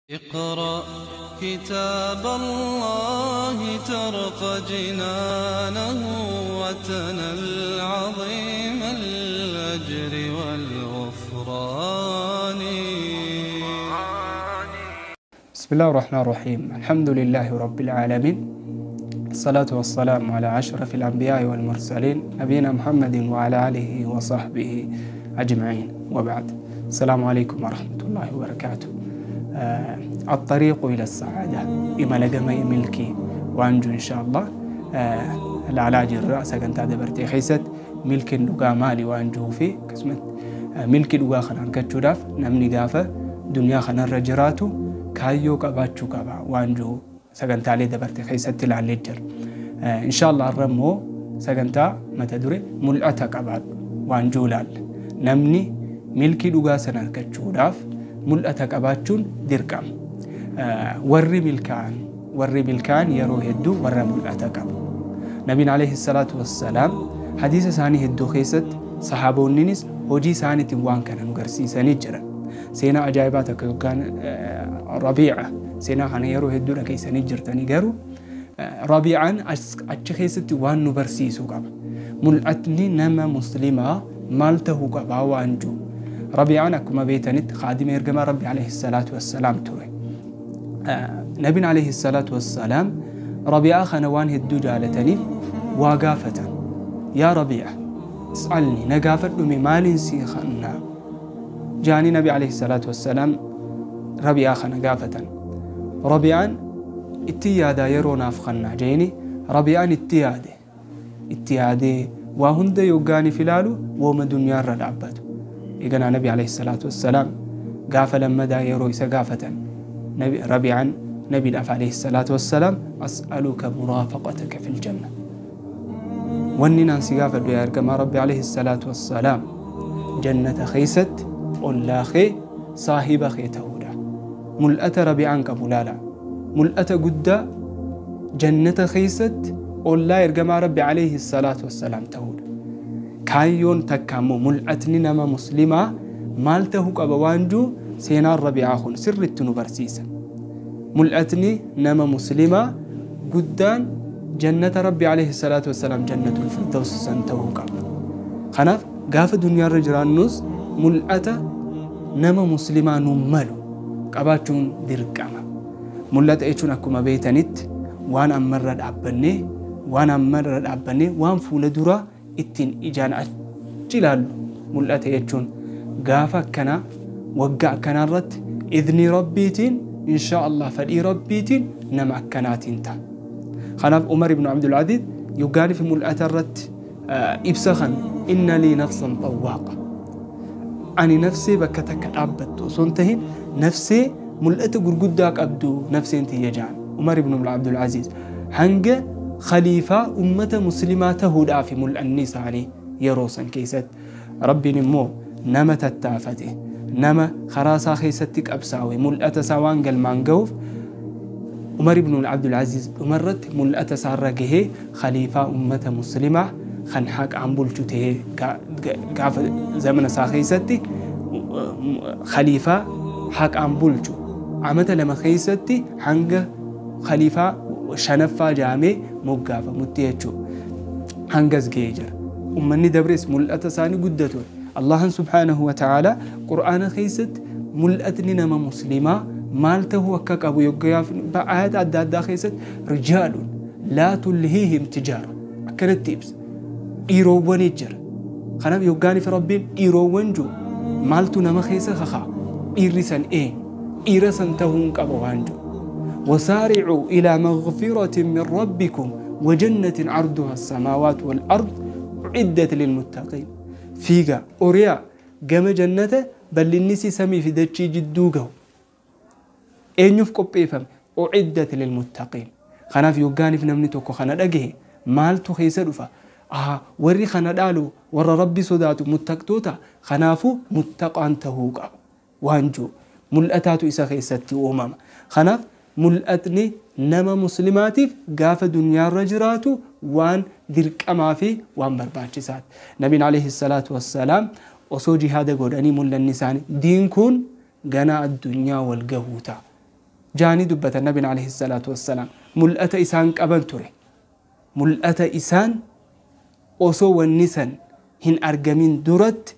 اقرأ كتاب الله ترق جنانه وتنل عظيم الأجر والغفران. بسم الله الرحمن الرحيم. الحمد لله رب العالمين، الصلاة والسلام على أشرف الأنبياء والمرسلين نبينا محمد وعلى آله وصحبه أجمعين، وبعد. السلام عليكم ورحمة الله وبركاته. الطريق إلى السعادة imala gama milkii waan jiru إن شاء الله ilaalaa jirra. Sagantaa dabartee keessatti milkiin dhugaa maali waan jiruu fi akkasumas milkii dhugaa kana argachuudhaaf namni gaafa duniyaa kanarra jiraatu kaayyoo qabaachuu qaba waan jiru sagantaalee dabarte keessatti ilaallee jira. إن شاء الله har'a immoo sagantaa mata duree mul'ata qabaadhu waan jiru ilaalla. Namni milkii dhugaa sana argachuudhaaf mul'ata qabaachuun dirqama. Warri milkaa'an yeroo hedduu warra mul'ata qabu. Nabiin عليه الصلاة والسلام hadiisa isaanii hedduu keessatti, sahaabonninis hojii isaaniitiin waan kana nu garsiisanii jiran. Seenaa ajaa'ibaa takka yookaan Rabiica, seenaa kana yeroo hedduu dhageessanii jirtanii, garuu Rabiicaan achi keessatti waan nu barsiisuu qaba. Mul'atni nama muslimaa maal ta'uu qabaa waan jiru. Rabiicaan akkuma beetanitti kaadima ergamaa Rabbi عليه الصلاة والسلام ture. Nabiin عليه الصلاة والسلام Rabiicaa kana waan hedduu jaalataniif waa gaafatan. "يا ربيعة اسألني", na gaafadhume, maaliin sii kannaa jaanii Nabi عليه الصلاة والسلام Rabiicaa kana gaafatan. Rabiicaan itti yaadaa, yeroo naaf kannaa jeeni. Rabiicaan itti yaade, itti yaadee waa hunda yoggaaniif ilaalu wooma duniyaarra dhaabbatu. Eeganaa Nabi عليه الصلاة والسلام gaafa lammadaa yeroo isa gaafatan, Rabiicaan nabiidhaaf عليه الصلاة والسلام "أسألك مرافقتك في الجنة", wanni naan si gaafadhu yaa ergamaa Rabbi عليه الصلاة والسلام jannata keessatti ollaa kee, saahiba kee ta'uudha. Mul'ata Rabiicaan qabu laala. Mul'ata guddaa jannata keessatti ollaa ergamaa Rabbi عليه الصلاة والسلام ta'uudha. Kaayyoon takka immoo mul'atni nama muslimaa maal ta'uu qaba waan jiru seenaan Rabiicaa kun sirriitti nu barsiisa. Mul'atni nama muslimaa guddaan jannata Rabbi عليه الصلاة والسلام, جنة الفردوس san ta'uu qaba. Kanaaf gaafa duniyaarra jiraannus mul'ata nama muslimaa nu malu qabaachuun dirqama. Mul'ata jechuun akkuma beetanitti waan ammarra dhaabbannee waan fuula duraa ittiin ijaan achi ilaallu mul'ata jechuun. Gaafa akkanaa, waggaa akkanaa irratti idnii Rabbiitiin, إن شاء الله fedhii Rabbiitiin nama akkanaatiin ta'a. Kanaaf Umar ibn Abdul Aziz yoggaanii fi mul'ata irratti ibsa kan "إن لي نفسا تواقة", ani nafsee bakka takka dhaabbattu osoo hin tahin nafsee mul'ata gurguddaa qabdu nafseen tiyya jaan. Umar ibn Abdul Aziz hanga khaliifaa ummata muslimaa tahuudhaaf mul'anni isaanii yeroo san keessatti. Rabbiin immoo nama tattaafate, nama karaa isaa keessatti qabsaa'e, mul'ata isaa waan galmaan gahuuf, Umar ibn Abdul Aziz dhumarratti mul'ata isaarra gahee khaliifaa ummata muslimaa kan haqaan bulchu tahee, gaafa zamana isaa keessatti khaliifaa haqaan bulchu, amata 2 keessatti hanga khaliifaa shanaffaa jaamee moggaafamutti jechuudha. Hangas gahee jira. Ummanni dabres mul'ata isaanii guddatu. Allahan سبحانه وتعالى qur'aana keessatti mul'atni nama muslimaa maal tahuu akka qabu yoggaaf ayata adda addaa keessatti "رجال لا تلهيهم تجارة" akkanatti ibsa. Dhiiroowwanii jira. Kanaaf yoggaaniif Rabbiin dhiiroowwan jiru maaltu nama keessa kakaa, dhiirri san eenyu, dhiira san tahuun qaba waan jiru. "وسارعوا إلى مغفرة من ربكم وجنة عرضها السماوات والأرض أعدت للمتقين." Fiigaa, oriyaa gama jannata bal'inni samii fi dachii jidduu gahu. Eenyuuf qopheeffame? "أعدت للمتقين." Kanaaf yoggaaniif namni tokko kana dhagahe maaltu keessa dhufa? Warri kana dhaalu warra Rabbi sodaatu, muttaqtoota. Kanaafuu muttaqaan tahuu qaba waan jiru mul'ataatu isa keessatti uumama. Kanaaf mul'atni nama muslimaatiif gaafa duniyaarra jiraatu waan dirqamaa fi waan barbaachisaati. Nabiin عليه الصلاة والسلام osoo jihaada godhanii mul'anni isaanii diin kun gana addunyaa wal gahuu ta'a. Jaanii dubbata nabiin alayhi salaatu wassalaam. Mul'ata isaan qaban ture. Mul'ata isaan osoo wanni san hin argamin duratti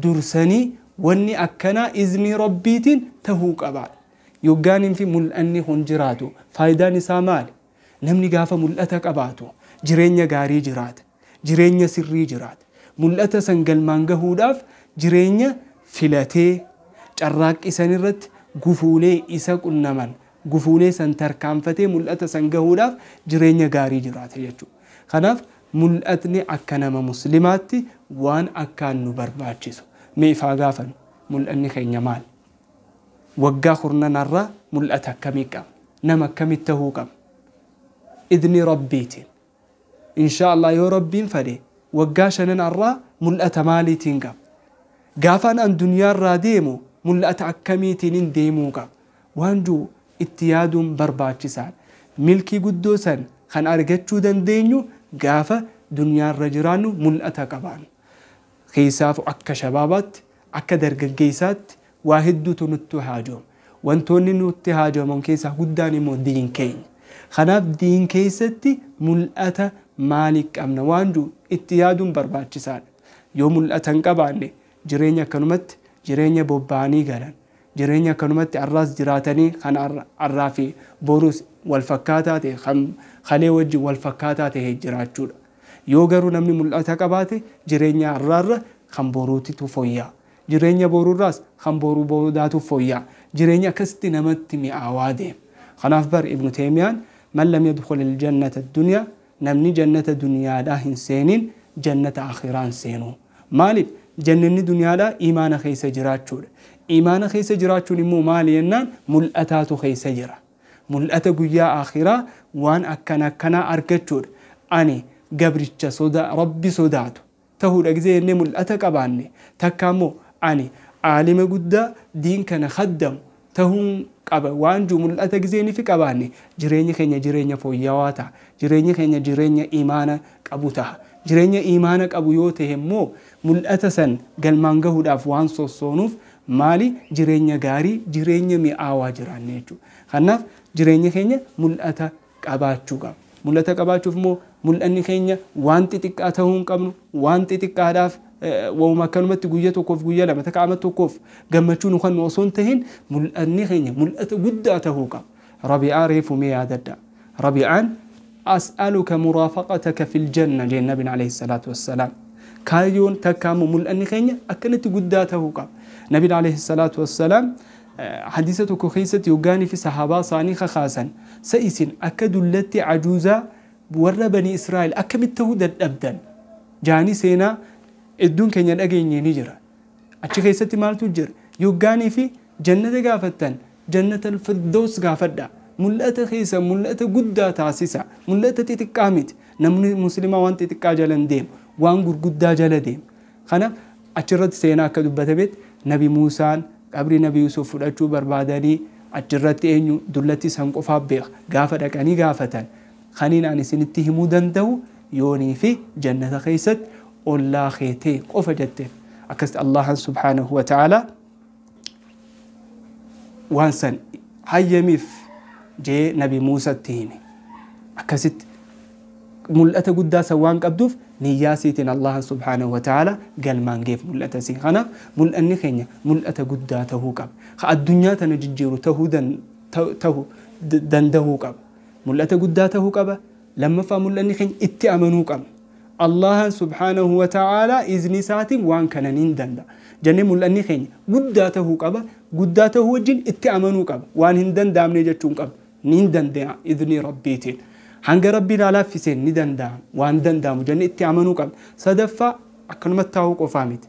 dursanii wanni akkanaa iznii rabbiitiin tahuu qabaadha. Yoggaaniin fi mul'anni kun jiraatu faayidaan isaa maali? Namni gaafa mul'ata qabaatu jireenya gaarii jiraata. Jireenya sirrii jiraata. Mul'ata san galmaan gahuudhaaf jireenya filatee carraaqqii san irratti gufuulee isa qunnaman gufuulee san tarkaanfatee mul'ata san gahuudhaaf jireenya gaarii jiraata jechuudha. Kanaaf mul'atni akka nama muslimaatti waan akkaan nu barbaachisu. Mee ifaa gaafanu mul'anni keenya maali? Waggaa kurnanarraa mul'ata akkamii qaba? Nama akkamitti tahuu qaba? Idni rabbiitiin. Insha Allah yoo rabbiin fedhe waggaa shananarraa mul'ata maaliitiin qaba? Gaafaan an duniyaarraa deemu mul'ata akkamiitiin hin deemuu qaba? Waan jiru itti yaaduun barbaachisaadha. Milkii guddoo san kan argachuu dandeenyu gaafa duniyaarra jiraannu mul'ata qabaannu. Keessaafu akka shabaabaatti akka dargaggeessaatti waa hedduutu nutti haajooma. Wantoonni nutti haajoman keessaa guddaan immoo diin keenya. Kanaaf diin keessatti mul'ata maalii qabna waan jiru itti yaaduun barbaachisaadha. Yoo mul'ata hin qabaanne jireenya akkanumatti jireenya bobba'anii galan jireenya akkanumatti arraas jiraatanii kan arraa fi borus wal fakkaataa ta'e kan kalee wajjin wal fakkaataa ta'e jiraachuudha. Yoo garuu namni mul'ata qabaate jireenya arraarra kan boruutitu fooyya'a. Jireenya boruurraas kan boruu boodaatu fooyya'a. Jireenya akkasitti namatti mi'aawaa deema. Kanaaf bar Ibnu Teemiyaan man lam yadkhul aljannata addunyaa namni jannata duniyaadhaa hin seenin jannata akhiraa hin seenu. Maaliif? Jannanni duniyaadhaa imaana keessa jiraachuudha. Imaana keessa jiraachuun immoo maali jennaan mul'ataatu keessa jira. Mul'ata guyyaa akhiraa waan akkana akkanaa argachuudha. Ani gabricha sodaa rabbi sodaatu tahuudha gisee jennee mul'ata qabaanne takka immoo ani aalima guddaa diin kana khaddamu tahuun qaba waan jiru mul'ata gisee ni fi qabaanne jireenya keenya jireenya fooyyawaa ta'a. Jireenya keenya jireenya imaana qabu ta'a. Jireenya imaana qabu yoo ta'e immoo mul'ata san galmaan gahuudhaaf waan sossoonuuf maali jireenya gaarii jireenya mi'aawaa jiraanne jechuudha. Kanaaf jireenya keenya mul'ata qabaachuu qaba. Mul'ata qabaachuuf immoo mul'anni keenya waan xixiqqaa ta'uu hin qabnu waan xixiqqaadhaaf waanuma akkanumatti guyya tokkoof guyya lama takka ama tokkoof gammachuu nu kennu osoo hin tahin mul'anni keenya mul'ata guddaa ta'uu qaba. Rabi'aa reefu mee yaadadha. Rabi'aan as'aluka muraafaqataka fil janna jeen nabiin alayhi salaatu wassalaam. Kaayyoon takka ammoo mul'anni keenya akkanatti guddaa ta'uu qaba. Nabiin alayhi salaatu wassalaam hadiisa tokko keessatti yoggaanii fi sahaabaa isaanii kakaasan sa isin akka dullatti ajuuzaa warra bani Israa'el akkamitti ta'uu dadhabdan jaanii seenaa iddoon keenya dhageenye ni jira. Achi keessatti maaltu jira? Yoggaanii fi jannata gaafattan jannata firdaus gaafadha. Mul'ata keessa mul'ata guddaa taasisa. Mul'ata xixiqqaa miti. Namni musliimaa waan xixiqqaa jala hin deemu. Waan gurguddaa jala deema. Kanaaf achirratti seenaa akka dubbatametti Nabi Muusaan qabrii Nabi Yusuf fudhachuu barbaadanii achirratti eenyu dullatti san qofaaf beeka. Gaafa dhaqanii gaafatan kaniin ani isinitti himuu danda'u yoonii fi jannata keessatti ollaa keetee qofa jetteef. Akkasitti Allahan subhaanahu wa ta'ala waan san hayyamiif jee Nabi Muusatti hime. Akkasitti mul'ata guddaa san waan qabduuf niyyaa siitiin Allahan subhaanahu wa ta'ala galmaan geef mul'ata siin. Kanaaf mul'anni keenya mul'ata guddaa tahuu qaba. Ka addunyaa tana jijjiiru tahuu danda'uu qaba. Mul'ata guddaa tahuu qaba. Lammaffaa mul'anni keenya itti amanuu qaba. Allahan subhaanahu wa ta'ala izni isaatiin waan kana ni danda'a. Jennee mul'anni keenya guddaa tahuu qaba. Guddaa tahuu wajjin itti amanuu qaba. Waan hin danda'amne jechuun qaba. Ni danda'a izni rabbiitiin. Hanga rabbiin laaffiseen ni danda'ama. Waan danda'amu jennee itti amanuu qabna. Sadaffaa akkanumatti taa'uu qofaa miti.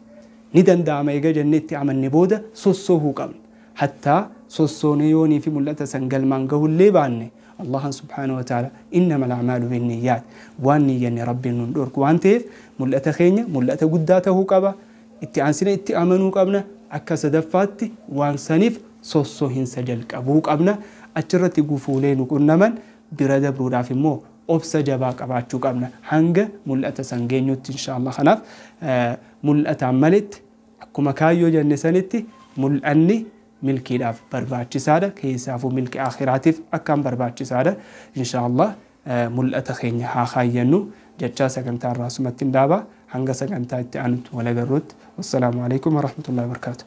Ni danda'ama egaa jennee itti amanne booda sossoohuu qabna. Hattaa sossoonee yoonii fi mul'ata san galmaan gahullee baanne Allahan subhaanahu wa ta'ala innamal a'maalu binniyyaat waan niyyanne rabbiin nun dhorku waan ta'eef mul'ata keenya mul'ata guddaa tahuu qaba. Itti aansine itti amanuu qabna. Akka sadaffaatti waan saniif sossoohinsa jalqabuu qabna. Achirratti gufuulee nu qunnaman bira dabruudhaaf immoo obsa jabaa qabaachuu qabna hanga mul'ata san geenyutti insha Allah. Kanaaf mul'ataan maletti akkuma kaayyoo jenne sanitti mul'anni Milkiidhaaf barbaachisaadha. Keessaafuu milki akhiraatiif akkaan barbaachisaadha. Inshaallah mul'ata keenya haa kaayyannu jechaa sagantaa irraa asumatti hin dhaaba. Hanga sagantaa itti aanutti wal agarruutti. Wassalaamu alaikum warahmatullahi wabarakaatu.